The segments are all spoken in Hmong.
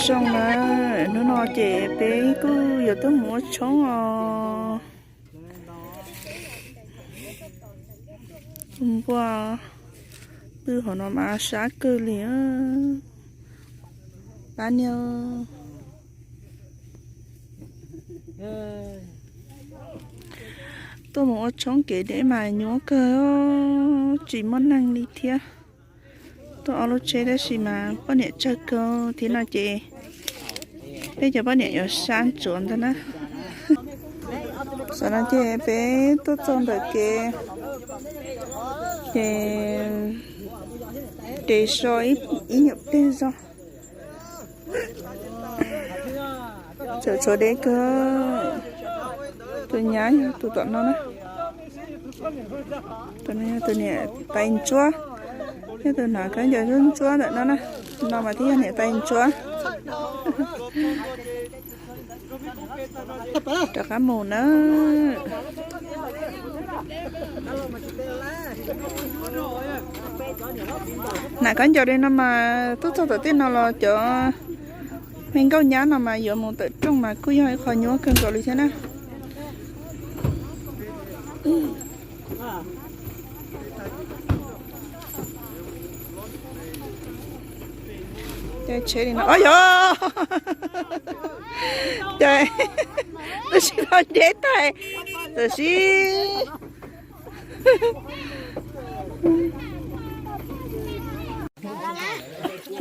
Zoo na, hnub no ces peb kuj yuav tuaj mus ua tshoob os. Npua pw hauv no mas sab kawg li. Pab niag tuaj mus ua tshoob kev deb mas nyuaj kawg, tsis muaj neeg li thiab. Tuaj ob lub tsheb tab sis mas poj niam tsawg kawg thiab no ces peb cov poj niam yuav sab ntsuav ntag na. Tam no ces peb tuaj txog ntawm kev ces ces so ib nyuam pliag zog. Tseem tshuav deb kawg. Tus nyab yog tus tom no na. Tus no yog tus niam tais ntsuab, yog tus hnav khaub ncaws ntsuab ntsuab ntawm no na. No mas thiaj yog niam tais ntsuab. Rov qab mus na. Hnav khaub ncaws li no mas tuaj txog tom tej no los cov me nkauj nyab no mas yuav mus tawm rooj mas kuj yog ib qho nyuaj kawg nkaus li thiab na. Caij tsheb li no, o yog, caij, tab sis no deb tag, tab sis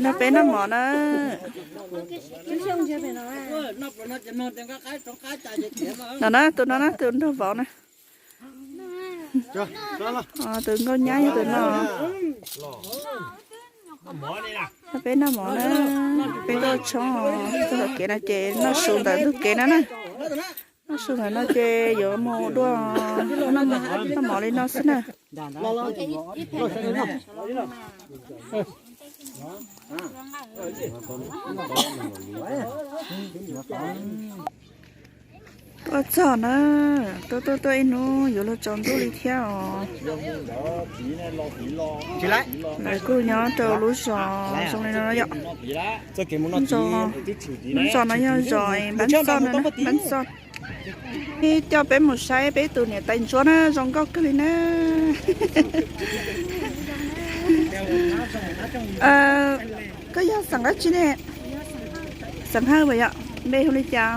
no peb noj mov na. No na, tus no na, tus nraug vauv na. Tus nkauj nyab yog tus no. Peb noj mov na, peb tuaj tshoob, tuaj tom kev no ces noj su ntawm ntug kev no na. Noj su ntawm no ces yuav mus dua, noj mov li no xwb na. Tuaj txog na, tuaj tuaj tuaj ib hnub yuav luag tsaus ntuj li thiab os. Lawv kuj nyob rau lub zos zoo li no yom. Lub zos no yog zos Npab Xoj no, Npab Xoj. Ib coj peb mus saib peb tus niam tais ntsuab na, zoo nkauj kawg li na. Koj yog xeem dab tsi ne? Xeem Hawj puas yog? Npe hu li cas?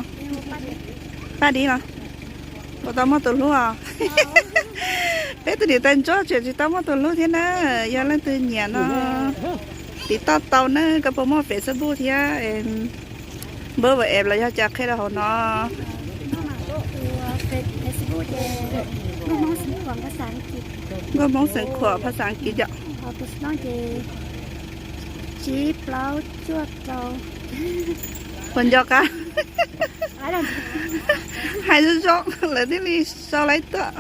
Paj Dib los? Puas tau muaj tus hlub os? Peb tus niam tais ntsuab tseem tsis tau muaj tus hlub thiab na. Yog leej twg nyiam no tiv toj tau na, koj puas muaj Facebook thiab? Npawb WhatsApp los yog cas qhia rau hauv no. Nkauj Hmoob Xeev Khuam phas xas As kiv yom. Puas nco qab? Hais zoo zoo lawv thiaj li sau lawv tuaj.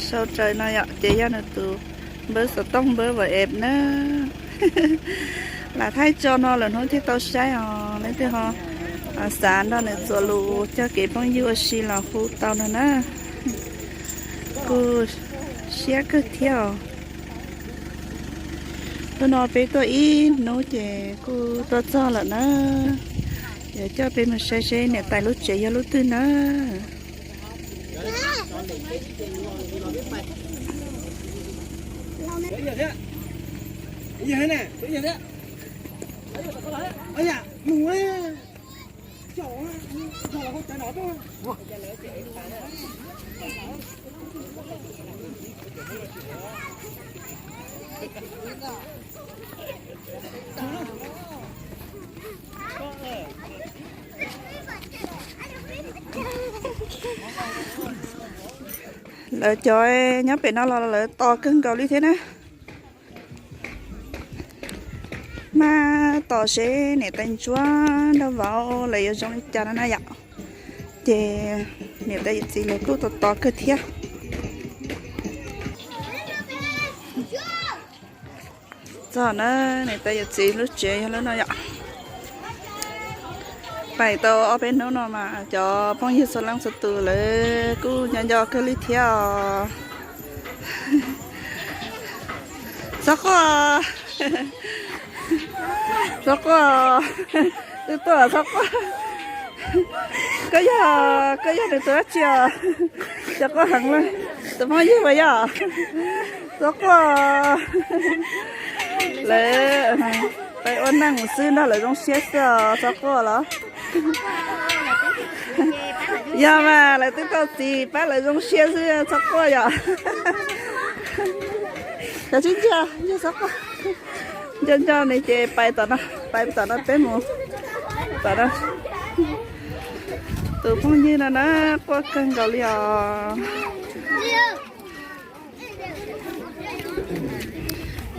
Sau raws no yom, ces yog nws tus npawb xov tooj npawb WhatsApp na. Lam thaij tso no lwm hnub thiaj tau saib os, leej twg ho xav nrog nws txuas lus coj kev phooj ywg ua si los hu tau no na. Kuj siab kawg thiab os. Hnub no peb tuaj ib hnub ces kuj tuaj txog lawm na. Yuav coj peb mus saib seb niam tais lub tsev yog lub twg na. Lawv cov nyob pem no los lawv tos kawg nkaus li thiab na. Mas tos seb niam tais ntsuab nraug vauv lawv yuav zoo li cas no na yom. Ces niam tais yawm txiv lawv kuj tos tos kawg thiab. Txog na, niam tais yawm txiv lub tsev yog lub no yom. Pais tau ob peb hnub no mas cov phooj ywg txhua leej txhua tus lawv kuj nco nco kawg li thiab os. Txhob quaj, Txhob quaj, twb tuaj txhob quaj. Koj yog, koj yog nws tus dab tsi os? Cov quaj heev na, tus phooj ywg puas yog? Txhob quaj. Lawv pais ua neej mus xwb nrog lawv zoo siab xwb os, txhob quaj los. Yog mas lawv twb tau txiv pab lawv zoo siab xwb, txhob quaj yom. Cov tsis ntsia, ntsia txhob quaj. Nco nco nws ces pais tom no, pais tom no peb mus tom no. Tus phooj ywg no na, quaj kawg nkaus li os.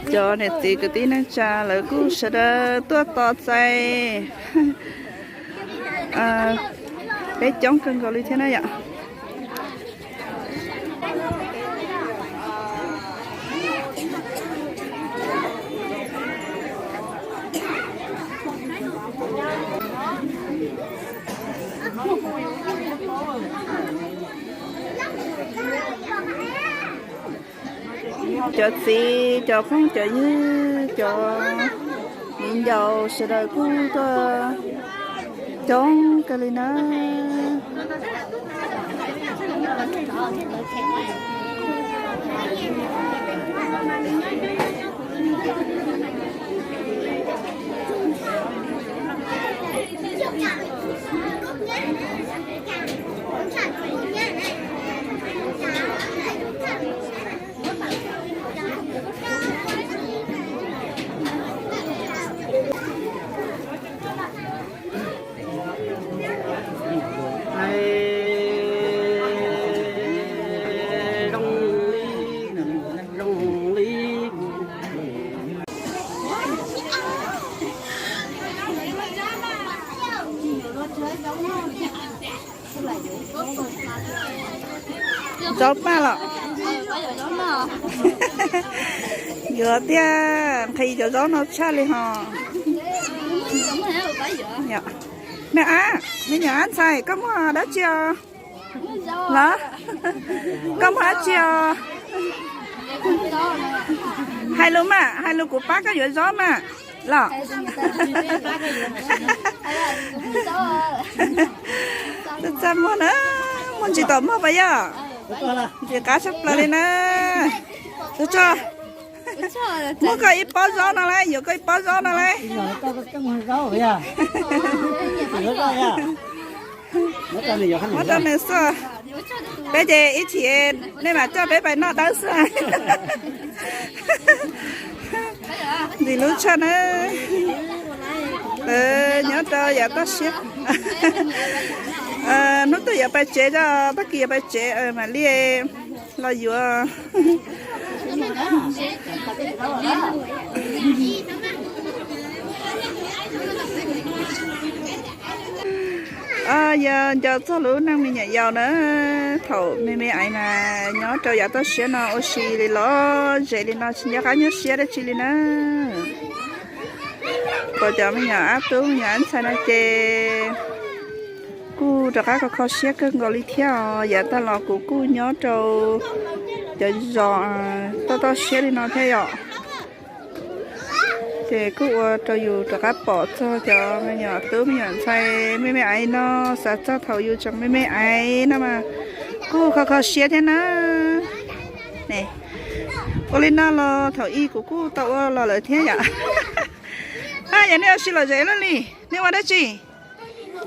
Cov niam txiv kwv tij neej tsa lawv kuj sawv daws tuaj tos txais peb coob kawg nkaus li thiab na yom. Cov txiv, cov phooj, cov ywg, cov viv ncaus sawv daws kuj tuaj coob kawg li na. Zaub maj los? Yuav tiag, nqhis cov zaub no tshaj li hos. Me ab, me nyuam ab ntxhais, koj muaj dab tsi os? Los, koj muaj dab tsi os? Hais lus mas, hais lus kuv pab koj yuav zaub mas. Los, txaj muag na, muag ntsis tom muag pas yog. Ntxim qab tshaj plaws li na. Tsuag tsuag, muab koj ib pob zaub no lauj, yuav koj ib pob zaub no lauj. Muab rau nws xwb. Peb ces ib chim nej mam coj peb pais noj dawb xwb. Ntxim hlub tshaj na. Nyob rau yav toj siab. Hnub twg yuav pais tsev, tag kis yuav pais tsev mam li los yuav. Yog nco txog lub neej me nyuam yaus na, thaum me me aiv mas nyob rau yav toj siab no ua si li los zem li no tsis nco qab nyuaj siab dab tsi li na. Pom cov me nyuam ab tub me nyuam ab ntxhais no ces kuj rov qab kho kho siab kawg nkaus li thiab os. Yav tag los kuv kuj nyob rau cov zos toj toj siab li no thiab yom. Ces kuj ua rau yus rov qab pom txog cov me nyuam tub me nyuam ntxhais me me aiv no, xav txog thaum yus tseem me me aiv no mas kuj kho kho siab thiab na. Ua li no los thaum ub kuv kuj tau ua los lawm thiab yom. Yog nej ua si lom zem luaj li, nej ua dab tsi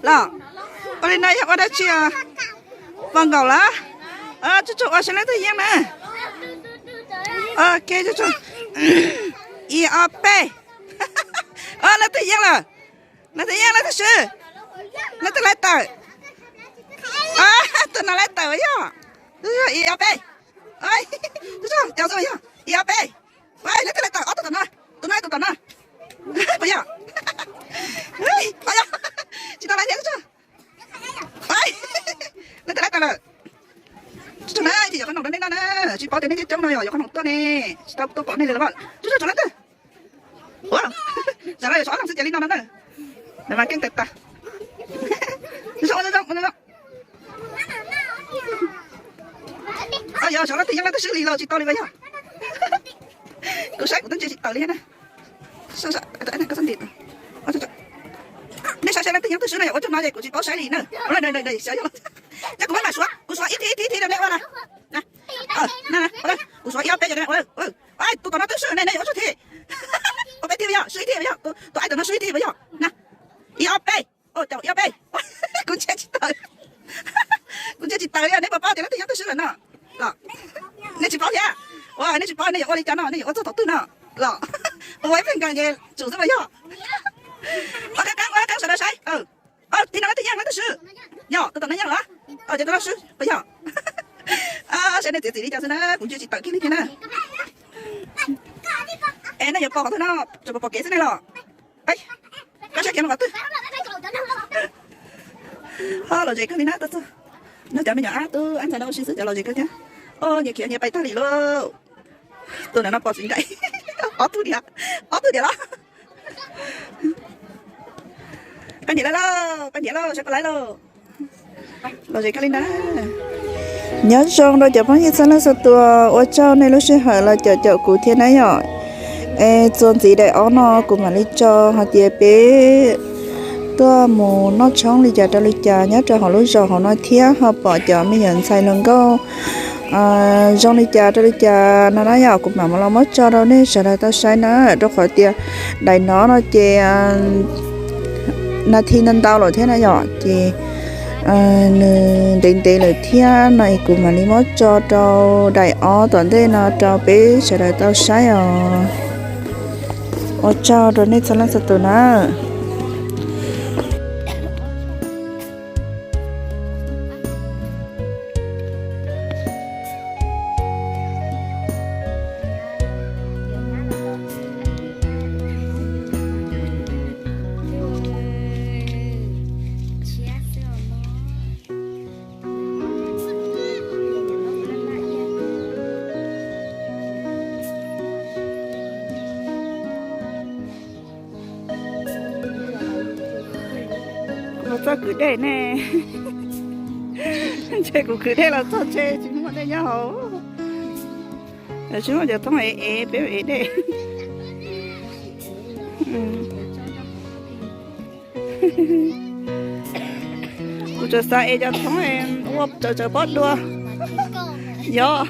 los? Ua li no yog ua dab tsi os? Pom nkaum lawm. Tsuag tsuag ua saib leej twg yeej na. Ok, ib ob peb. Leej twg yeej lawm? Leej twg yeej, leej twg swb? Leej twg laib tawm? Tus no laib tawm yog. Ib ob peb. Tus no yog ib ob peb. Leej twg laib tawm ob tug tom no? Tus no tus tom no. Puas yog? Puas yog? Tsis tau laib thiab. Leej twg laib tawm lawm? Tsuag na, ces yuav qhob noom rau nej noj na. Tsis paub tias nej coob coob no yog yuav qhob noom tuaj ne, tsis tau tuaj pom nej li los. Tsuag tsuag, leej twg? Ua, tsam no yuav tshuav ob leeg xwb ces li no no na. Lawv mas keej tawm tas. Ua zoo, ua zoo. Yog tshuav leej twg yeej leej twg swb li los tsis tau li los yog. Kuv saib kuv twb ntsia tsis tawm li thiab na. Nej saib saib leej twg nyob twg swb no yog ua tsuj no ces kuv tsis paub saib li na. Xyov yog, ces kuv mam suav, kuv suav ib thib ib thib ib thib rau nej ua na. Kuv suav ib ob peb rau nej ua. Tus tom no twb swb ne, nej yuav ua tsuj thiab. Ua peb thib puas yog, swb ib thib puas yog, tus aib tom no swb ib thib puas yog na. Ib ob peb, caum ib ob peb. Kuv ntsia tsis tawm, kuv ntsia tsis tawm li, nej puas paub tias leej twg nyob twg swb lawm no los? Nej tsis paub thiab. Ua nej tsis paub nej yuav ua li cas no, nej yuav ua txog thaum twg no los? Ua ib pliag nkees ces tsum xwb puas yog? Ua qeeb qeeb, ua qeeb sawv daws saib. Thib no leej twg yeej, leej twg swb? Yog tus tom no yeej los? Ces tus no swb puas yog? Saib nej txiav txim li cas xwb na, kuv ntsia tsis tawm kiag li thiab na. Es nej yuav pom qhov twg no, tsuas pom kev xwb nej los? Koj saib kev no qhov twg? Ho lom zem kawg li na, tuaj txog no cov me nyuam ab tub ab ntxhais no ua si xwb, cov lom zem kawg thiab. Nyias khiav nyias pais tag li lauj. Tus ntawm no pom txiv nraim. Ob tug diam, ob tug diam los. Pab ntiav lawm lauj, pab ntiav lauj, saib pab lawm lauj. Lom zem kawg li na. Nyob zoo rau cov phooj ywg txhua leej txhua tus, ua tsaug nej lub sij hawm los caum caum kuv thiab na yom. Es txuas ntxiv daim ob no kuv mam li tso hais tias peb tuaj mus noj tshoob li cas rau li cas nyob rau hauv lub zos hauv no thiab ho pom cov me nyuam ntxhais hluas nkauj zoo li cas rau li cas no na yom, kuv mam mus los muab tso rau nej sawv daws tau saib na, rau qhov tias daim no no ces nas this ntau ntau lawm thiab na yom, ces nws ntev ntev lawm thiab no es kuv mam li muab tso rau daim ob tom ntej no rau peb sawv daws tau saib os. Ua tsaug rau nej txhua leej txhua tus na. Los txoj kwv dej ne. Ntshe kuv kwv dej los txog ntshe tsis muaj dej nyob hauv. Tsis muaj cov thoob ev ev peb ev dej. Kuv tsuas xav ev cov thoob ua tsawv tsawv pob dua. Yog.